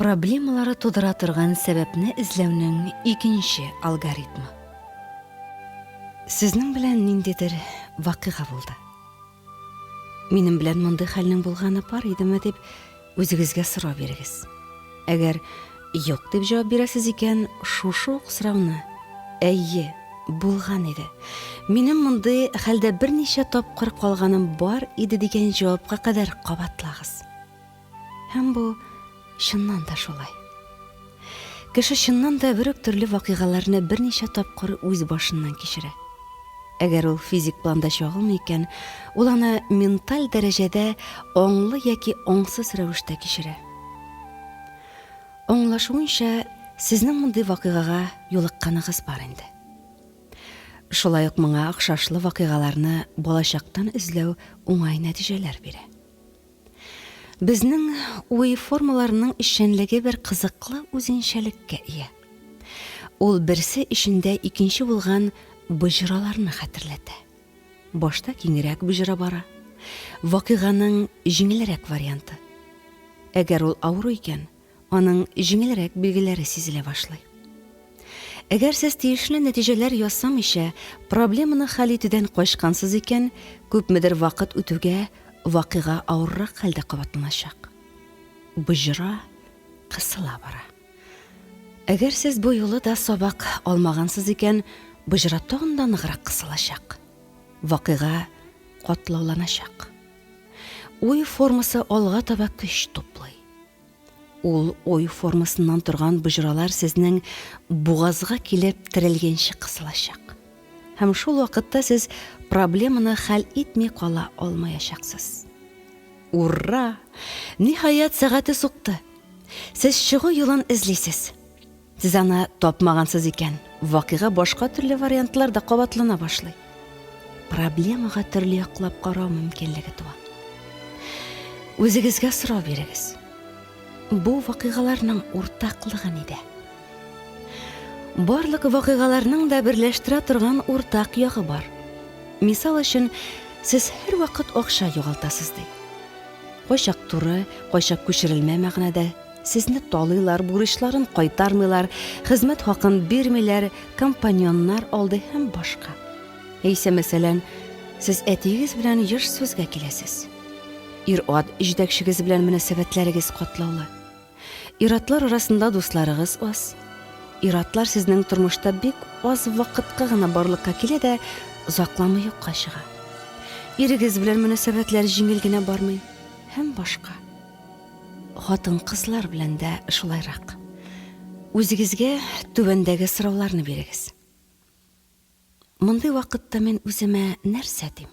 проблемалары тудыра торган сәбәпне эзләүнең икенче алгоритмы. Сезнең белән ниндидер вакыйга булды. Минем белән мондый хәлнең булганы бар идеме дип үзегезгә сорау бирегез. Әгәр юк дип җавап бирәсез икән, шушы ук сорауны әйе, булган иде. Минем мондый хәлдә берничә тапкыр калганым бар иде дигән җавапка кадәр кабатлагыз. Һәм бу чыннан да шулай. Кеше чыннан да бер үк төрле вакыйгаларны берничә тапкыр үз башыннан кичерә. Әгәр ул физик планда чагылмый икән, ул аны менталь дәрәҗәдә аңлы яки аңсыз рәвештә кичерә. Аңлашуынча, сезнең мондый вакыйгага юлыкканыгыз бар инде. Шулай ук моңа охшашлы вакыйгаларны балачактан эзләү уңай нәтиҗәләр бирә. Безнең уй формаларының эшчәнлеге бер кызыклы үзенчәлеккә ия. Ул берсе эчендә икенче булган боҗраларны хәтерләтә. Башта киңрәк боҗра бара. Вакыйганың җиңелрәк варианты. Әгәр ул авыру икән, аның җиңелрәк билгеләре сизелә башлый. Әгәр сез тиешле нәтиҗәләр ясамыйча, проблеманы хәл итүдән качкансыз икән, күпмедер вакыт үтүгә вакыйга авыррак хәлдә кабатланачак. Боҗра кысыла бара. Әгәр сез бу юлы да сабак алмагансыз икән, боҗра тагын да ныграк кысылачак. Вакыйга катлауланачак. Уй формасы алга таба көч туплый. Ул ой формасыннан торган боҗралар сезнең бугазга килеп терәлгәнче кысылачак. Һәм шул вакытта сез проблеманы хәл итми кала алмаячаксыз. Ура! Ниһаять, сәгате сукты. Сез чыгу юлын эзлисез. Сез аны тапмагансыз икән, вакыйга башка төрле вариантларда кабатлана башлый. Проблемага төрле яклап карау мөмкинлеге туа. Үзегезгә сорау бирегез. Бу вакыйгаларның уртаклыгы нидә? Барлык вакыйгаларның да берләштерә торган уртак ягы бар. Мисал өчен, сез һәрвакыт акча югалтасыз ди. Кайчак туры, кайчак күчерелмә мәгънәдә Сезне талыйлар, бурычларын кайтармыйлар, хезмәт хакын бирмиләр, компаньоннар алдый һәм башка. Яисә, мәсәлән, сез әтиегез белән еш сүзгә киләсез. Ир-ат җитәкчегез белән мөнәсәбәтләрегез катлаулы. Ир-атлар арасында дусларыгыз аз. Ир-атлар сезнең тормышта бик аз вакытка гына барлыкка килә дә, озакламый юкка чыга. Ирегез белән мөнәсәбәтләр җиңел генә бармый һәм башка. Хатын-кызлар белән дә шулайрак. Үзегезгә түбәндәге сорауларны бирегез. Мондый вакытта мин үземә нәрсә дим?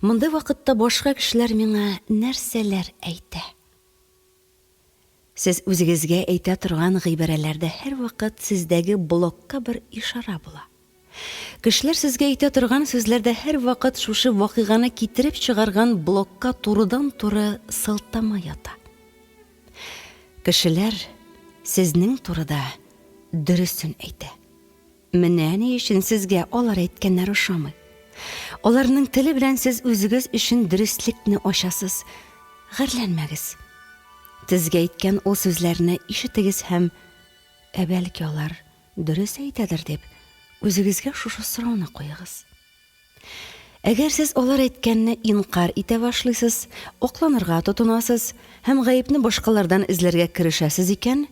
Мондый вакытта башка кешеләр миңа нәрсәләр әйтә? Сез үзегезгә әйтә торган гыйбарәләрдә һәрвакыт сездәге блокка бер ишарә була. Кешеләр сезгә әйтә торган сүзләрдә һәрвакыт шушы вакыйганы китереп чыгарган блокка турыдан-туры сылтама ята. Кешеләр сезнең турыда дөресен әйтә. Менә ни өчен сезгә алар әйткәннәр ошамый. Аларның теле белән сез үзегез өчен дөреслекне ачасыз. Гарьләнмәгез. Сезгә әйткән ул сүзләрне ишетегез һәм, ә бәлки алар Дөрес әйтәдер дип, үзегезгә шушы сорауны куегыз. Әгәр сез алар әйткәнне инкарь итә башлыйсыз, акланырга тотынасыз һәм гаепне башкалардан эзләргә керешәсез икән,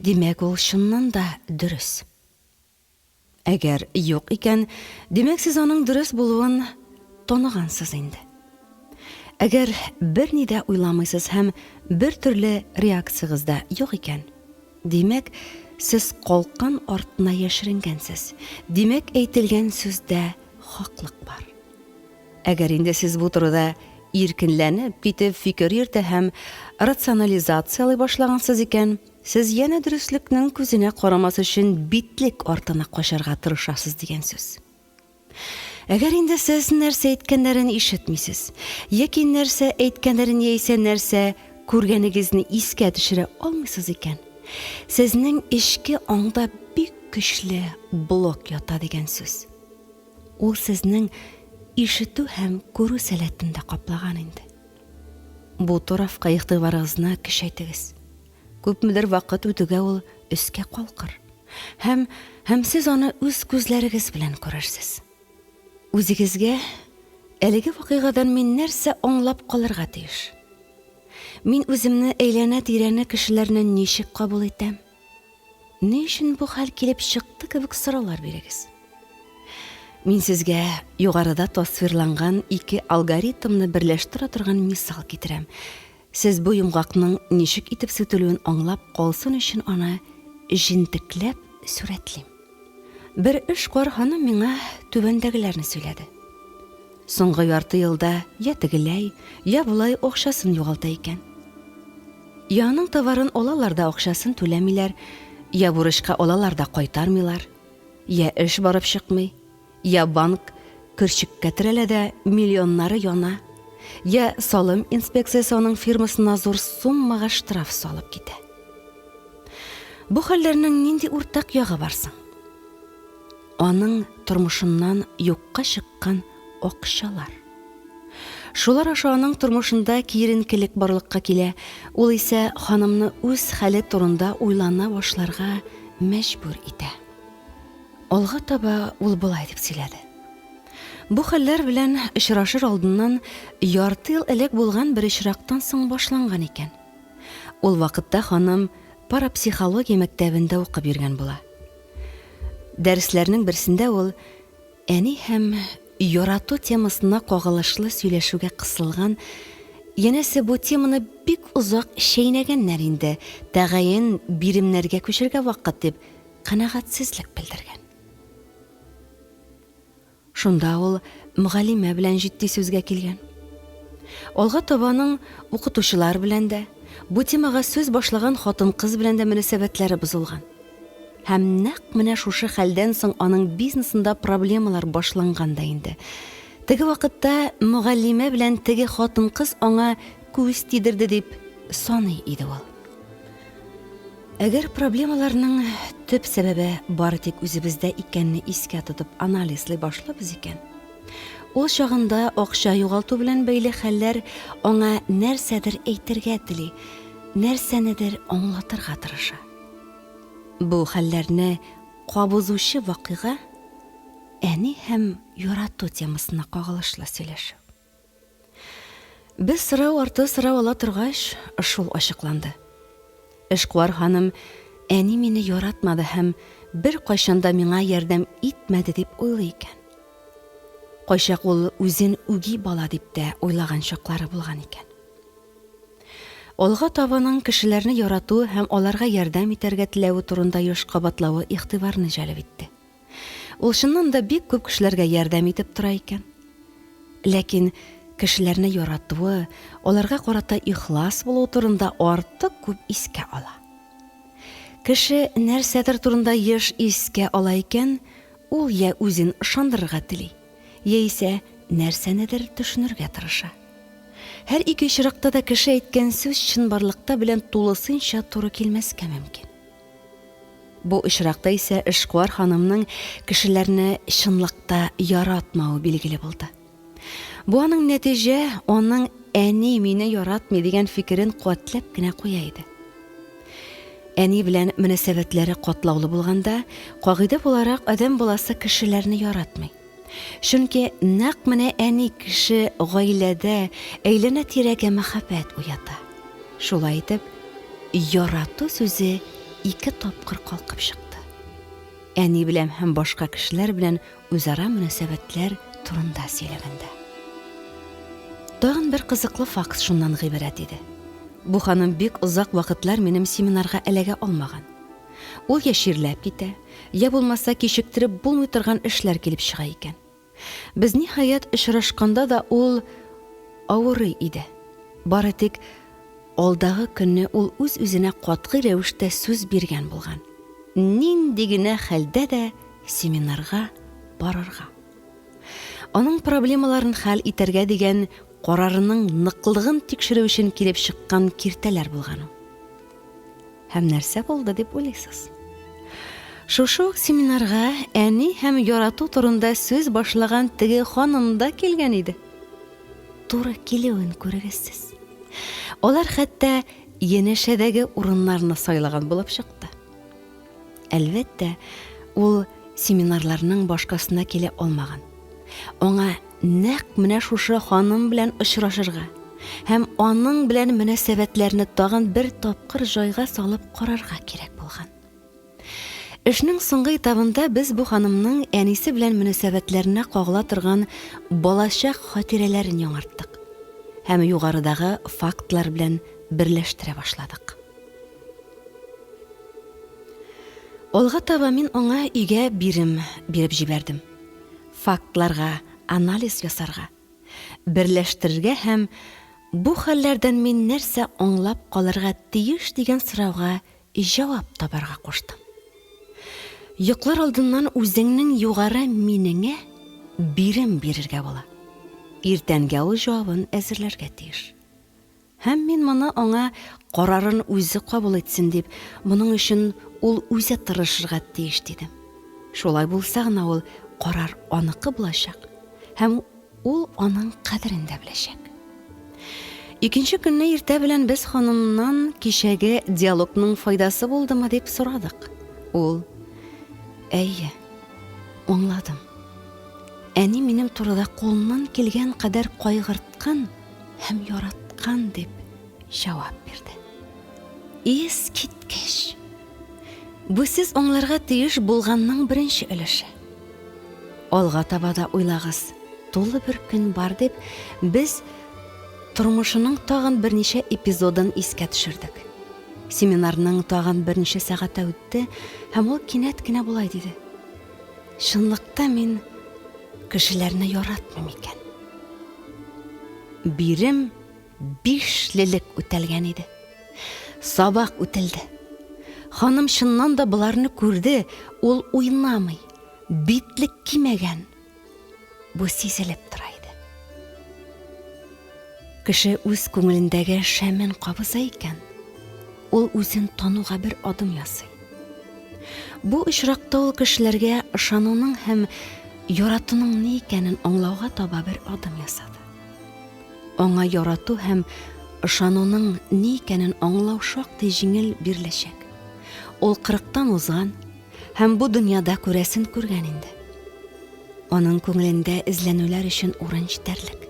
димәк, ул чыннан да дөрес. Әгәр юк икән, димәк, сез аның дөрес булуын таныгансыз инде. Әгәр берни дә уйламыйсыз һәм бертөрле реакциягез дә юк икән, Димәк, сез калкан артына яшеренгәнсез. Димәк, әйтелгән сүздә хаклык бар. Әгәр инде сез бу турыда иркенләнеп китеп фикер йөртә һәм рационализациялый башлагансыз икән, сез янә дөреслекнең күзенә карамас өчен битлек артына качарга тырышасыз дигән сүз. Әгәр инде сез нәрсә әйткәннәрен ишетмисез, яки нәрсә әйткәннәрен яисә нәрсә күргәнегезне искә төшерә алмыйсыз икән, сезнең эчке аңда бик көчле блок ята дигән сүз. Ул сезнең ишетү һәм күрү сәләтен дә каплаган инде. Бу тарафка игътибарыгызны көчәйтегез. Күпмедер вакыт үтүгә ул өскә калкыр. Һәм, һәм сез аны үз күзләрегез белән күрерсез. Үзегезгә әлеге вакыйгадан мин нәрсә аңлап калырга тиеш? Мин үземне әйләнә-тирәне кешеләрне ничек кабул итәм? Ни өчен бу хәл килеп чыкты кебек сораулар бирегез. Мин сезгә югарыда тасвирланган ике алгоритмны берләштерә торган мисал китерәм. Сез бу йомгакның ничек итеп сүтелүен аңлап калсын өчен аны җентекләп сурәтлим. Бер эшкуар ханым миңа түбәндәгеләрне сөйләде. Соңгы ярты елда я тегеләй, я болай акчасын югалта икән. Я аның товарын алалар да акчасын түләмиләр, я бурычка алалар да кайтармыйлар, я эш барып чыкмый, я банк көрчеккә терәлә дә миллионнары яна, я салым инспекциясе аның фирмасына зур суммага штраф салып китә. Бу хәлләрнең нинди уртак ягы бар соң? Аның тормышыннан юкка чыккан акчалар. Шулар аша аның тормышында киеренкелек барлыкка килә, ул исә ханымны үз хәле турында уйлана башларга мәҗбүр итә. Алга таба ул болай дип сөйләде. Бу хәлләр белән очрашыр алдыннан ярты ел элек булган бер очрактан соң башланган икән. Ул вакытта ханым парапсихология мәктәбендә укып йөргән була. Дәресләрнең берсендә ул әни һәм ярату темасына кагылышлы сөйләшүгә кысылган, янәсе бу теманы бик озак чәйнәгәннәр инде, тәгаен биремнәргә күчәргә вакыт дип канәгатьсезлек белдергән. Шунда ул мөгаллимә белән җитди сүзгә килгән. Алга таба аның укытучылар белән дә, бу темага сүз башлаган хатын-кыз белән дә мөнәсәбәтләре бозылган. Һәм нәкъ менә шушы хәлдән соң аның бизнесында проблемалар башланган да инде. Теге вакытта мөгаллимә белән теге хатын-кыз аңа күз тидерде дип саный иде ул. Әгәр проблемаларның төп сәбәбе бары тик үзебездә икәнне искә тотып анализлый башлыбыз икән, ул чагында акча югалту белән бәйле хәлләр аңа нәрсәдер әйтергә тели, нәрсәнедер аңлатырга тырыша. Бу хәлләрне кабызучы вакыйга әни һәм ярату темасына кагылышлы сөйләшү. Без сорау арты сорау ала торгач, шул ачыкланды. Эшкуар ханым әни мине яратмады һәм беркайчан да миңа ярдәм итмәде дип уйлый икән. Кайчак ул үзен үги бала дип тә уйлаган чаклары булган икән. Алга таба аның кешеләрне яратуы һәм аларга ярдәм итәргә теләве турында еш кабатлавы игътибарны җәлеп итте. Ул чыннан да бик күп кешеләргә ярдәм итеп тора икән. Ләкин кешеләрне яратуы, аларга карата ихлас булуы турында артык күп искә ала. Кеше нәрсәдер турында еш искә ала икән, ул я үзен ышандырырга тели, яисә нәрсәнедер төшенергә тырыша. Һәр ике очракта да кеше әйткән сүз чынбарлыкта белән тулысынча туры килмәскә мөмкин. Бу очракта исә эшкуар ханымның кешеләрне чынлыкта яратмавы билгеле булды. Бу аның нәтиҗә, аның әни мине яратмый дигән фикерен куәтләп кенә куя иде. Әни белән мөнәсәбәтләре катлаулы булганда, кагыйдә буларак, адәм баласы кешеләрне яратмый. Чөнки нәкъ менә әни кеше гаиләдә әйләнә-тирәгә мәхәббәт уята. Шулай итеп, ярату сүзе ике тапкыр калкып чыкты. Әни белән һәм башка кешеләр белән үзара мөнәсәбәтләр турында сөйләгәндә. Тагын бер кызыклы факт шуннан гыйбарәт иде. Бу ханым бик озак вакытлар минем семинарга эләгә алмаган. Ул я чирләп китә, я булмаса кичектереп булмый торган эшләр килеп чыга икән. Без ниһаять очрашканда да ул авырый иде. Бары тик алдагы көнне ул үз-үзенә катгый рәвештә сүз биргән булган, нинди генә хәлдә дә семинарга барырга. Аның проблемаларын хәл итәргә дигән карарының ныклыгын тикшерү өчен килеп чыккан киртәләр булган ул. Һәм нәрсә булды дип уйлыйсыз? Шушы ук семинарга әни һәм ярату турында сүз башлаган теге ханым да килгән иде. Туры килүен күрегез сез. Алар хәтта янәшәдәге урыннарны сайлаган булып чыкты. Әлбәттә, ул семинарларның башкасына килә алмаган. Аңа нәкъ менә шушы ханым белән очрашырга һәм аның белән мөнәсәбәтләрне тагын бер тапкыр җайга салып карарга кирәк булган. Эшнең соңгы этабында без бу ханымның әнисе белән мөнәсәбәтләренә кагыла торган балачак хатирәләрен яңарттык һәм югарыдагы фактлар белән берләштерә башладык. Алга таба мин аңа өйгә бирем биреп җибәрдем. Фактларга анализ ясарга, берләштерергә һәм бу хәлләрдән мин нәрсә аңлап калырга тиеш дигән сорауга җавап табарга куштым. Йоклар алдыннан үзеңнең югары минеңә бирем бирергә була. Иртәнгә ул җавабын әзерләргә тиеш. Һәм мин моны аңа карарын үзе кабул итсен дип, моның өчен ул үзе тырышырга тиеш дидем. Шулай булса гына ул карар аныкы булачак һәм ул аның кадерен дә беләчәк. Икенче көнне иртә белән без ханымнан кичәге диалогның файдасы булдымы дип сорадык. Ул, Әйе, аңладым. Әни минем турыда кулыннан килгән кадәр кайгырткан, һәм яраткан дип җавап бирде. Искиткеч! Бу сез аңларга тиеш булганның беренче өлеше. Алга таба да уйлагыз, тулы бер көн бар дип, без тормышының тагын берничә эпизодын искә төшердек. Семинарның тагын берничә сәгате үтте һәм ул кинәт кенә болай диде. Чынлыкта мин кешеләрне яратмыйм икән. Бирем бишлелек үтәлгән иде. Сабак үтелде. Ханым чыннан да боларны күрде, ул уйнамый, битлек кимәгән. Бу сизелеп тора иде. Кеше үз күңелендәге шәмен кабыза икән, ул үзен тануга бер адым ясый. Бу очракта ул кешеләргә ышануның һәм яратуның ни икәнен аңлауга таба бер адым ясады. Аңа ярату һәм ышануның ни икәнен аңлау шактый җиңел биреләчәк. Ул кырыктан узган һәм бу дөньяда күрәсен күргән инде. Аның күңелендә эзләнүләр өчен урын җитәрлек.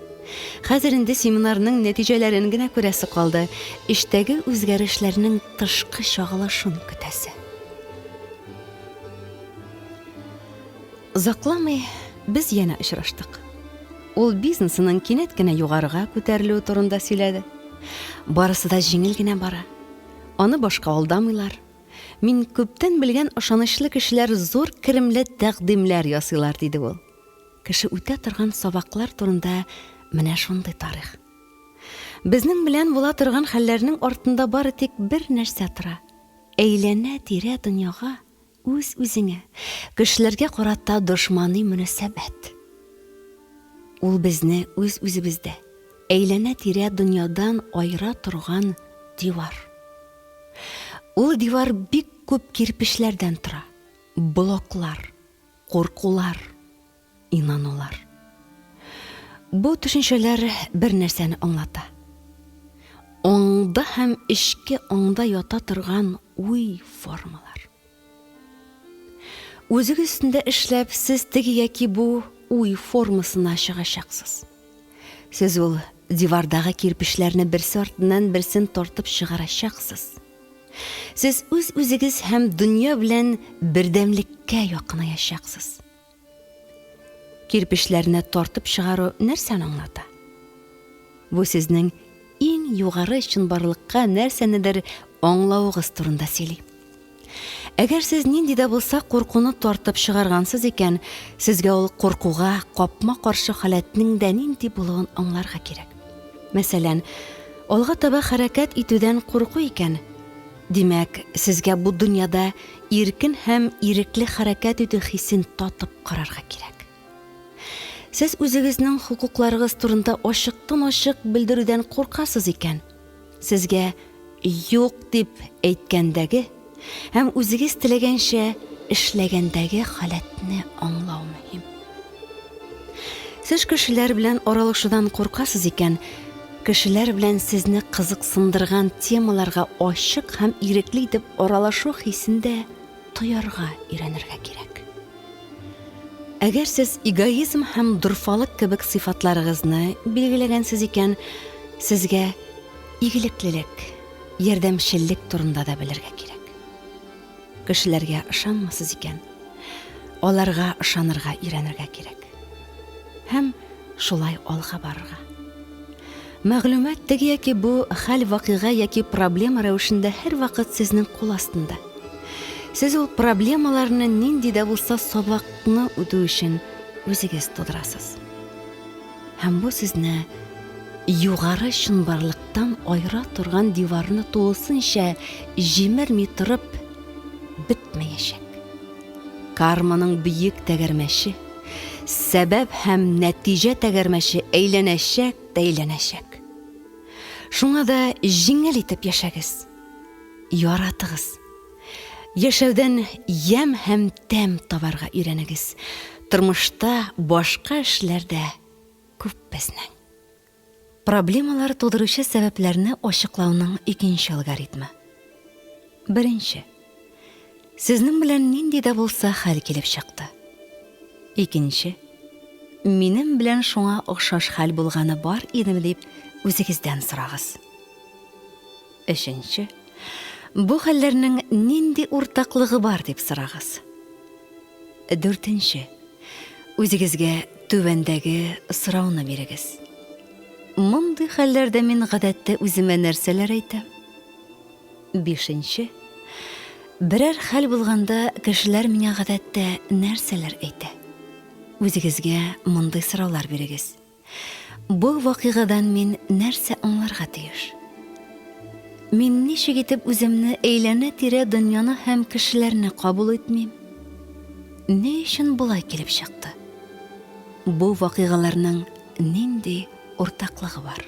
Хәзер инде семинарның нәтиҗәләрен генә күрәсе калды, эчтәге үзгәрешләрнең тышкы чагылышын көтәсе. Озакламый без янә очраштык. Ул бизнесының кинәт кенә югарыга күтәрелүе турында сөйләде. Барысы да җиңел генә бара. Аны башка алдамыйлар. Мин күптән белгән ышанычлы кешеләр зур керемле тәкъдимнәр ясыйлар, диде ул. Кеше үтә торган сабаклар турында менә шундый тарих. Безнең белән була торган хәлләрнең артында бары тик бер нәрсә тора, әйләнә-тирә дөньяга, үз-үзеңә, кешеләргә карата дошмани мөнәсәбәт. Ул безне үз-үзебездә, әйләнә-тирә дөньядан аера торган дивар. Ул дивар бик күп кирпечләрдән тора, блоклар, куркулар, инанулар. Бу төшенчәләр бер нәрсәне аңлата. Аңда һәм эчке аңда ята торган уй формалар. Үзегез өстендә эшләп, сез теге яки бу уй формасына чыгачаксыз. Сез ул дивардагы кирпечләрне берсе артыннан берсен тартып чыгарачаксыз. Сез үз-үзегез һәм дөнья белән бердәмлеккә якынаячаксыз. Кирпечләрне тартып чыгару нәрсәне аңлата? Бу сезнең иң югары чынбарлыкка нәрсәнедер аңлавыгыз турында сөйли. Әгәр сез нинди дә булса куркуны тартып чыгаргансыз икән, сезгә ул куркуга капма-каршы халәтнең дә нинди булуын аңларга кирәк. Мәсәлән, алга таба хәрәкәт итүдән курку икән, димәк, сезгә бу дөньяда иркен һәм ирекле хәрәкәт итү хисен татып карарга кирәк. Сез үзегезнең хокукларыгыз турында ачыктан-ачык белдерүдән куркасыз икән, сезгә юк дип әйткәндәге һәм үзегез теләгәнчә эшләгәндәге халәтне аңлау мөһим. Сез кешеләр белән аралашудан куркасыз икән, Кешеләр белән сезне кызыксындырган темаларга ачык һәм ирекле итеп аралашу хисен дә тоярга өйрәнергә кирәк. Әгәр сез эгоизм һәм дорфалык кебек сыйфатларыгызны билгеләгәнсез икән, сезгә игелеклелек, ярдәмчеллек турында да белергә кирәк. Кешеләргә ышанмасыз икән, аларга ышанырга өйрәнергә кирәк. Һәм шулай алга барырга. Мәгълүмат теге яки бу хәл-вакыйга яки проблема рәвешендә һәрвакыт сезнең кул астында. Сез ул проблемаларны нинди дә булса сабакны үтү өчен үзегез тудырасыз. Һәм бу сезне югары чынбарлыктан аера торган диварны тулысынча җимерми торып бетмәячәк. Карманың бөек тәгәрмәче, сәбәп һәм нәтиҗә тәгәрмәче әйләнәчәк тә әйләнәчәк. Шуңа да җиңел итеп яшәгез. Яратыгыз. Яшәүдән ямь һәм тәм табарга өйрәнегез. Тормышта башка эшләр дә күп безнең. Проблемалар тудыручы сәбәпләрне ачыклауның икенче алгоритмы. Беренче. Сезнең белән нинди дә булса хәл килеп чыкты. Икенче. Минем белән шуңа охшаш хәл булганы бар идеме дип үзегездән сорагыз. Өченче. Бу хәлләрнең нинди уртаклыгы бар дип сорагыз. Дүртенче. Үзегезгә түбәндәге сорауны бирегез. Мондый хәлләрдә мин гадәттә үземә нәрсәләр әйтәм? Бишенче. Берәр хәл булганда кешеләр миңа гадәттә нәрсәләр әйтә? Үзегезгә мондый сораулар бирегез. Бу вакыйгадан мин нәрсә аңларга тиеш? Мин ничек итеп үземне әйләнә-тирә дөньяны һәм кешеләрне кабул итмим? Ни өчен болай килеп чыкты? Бу вакыйгаларның нинди уртаклыгы бар?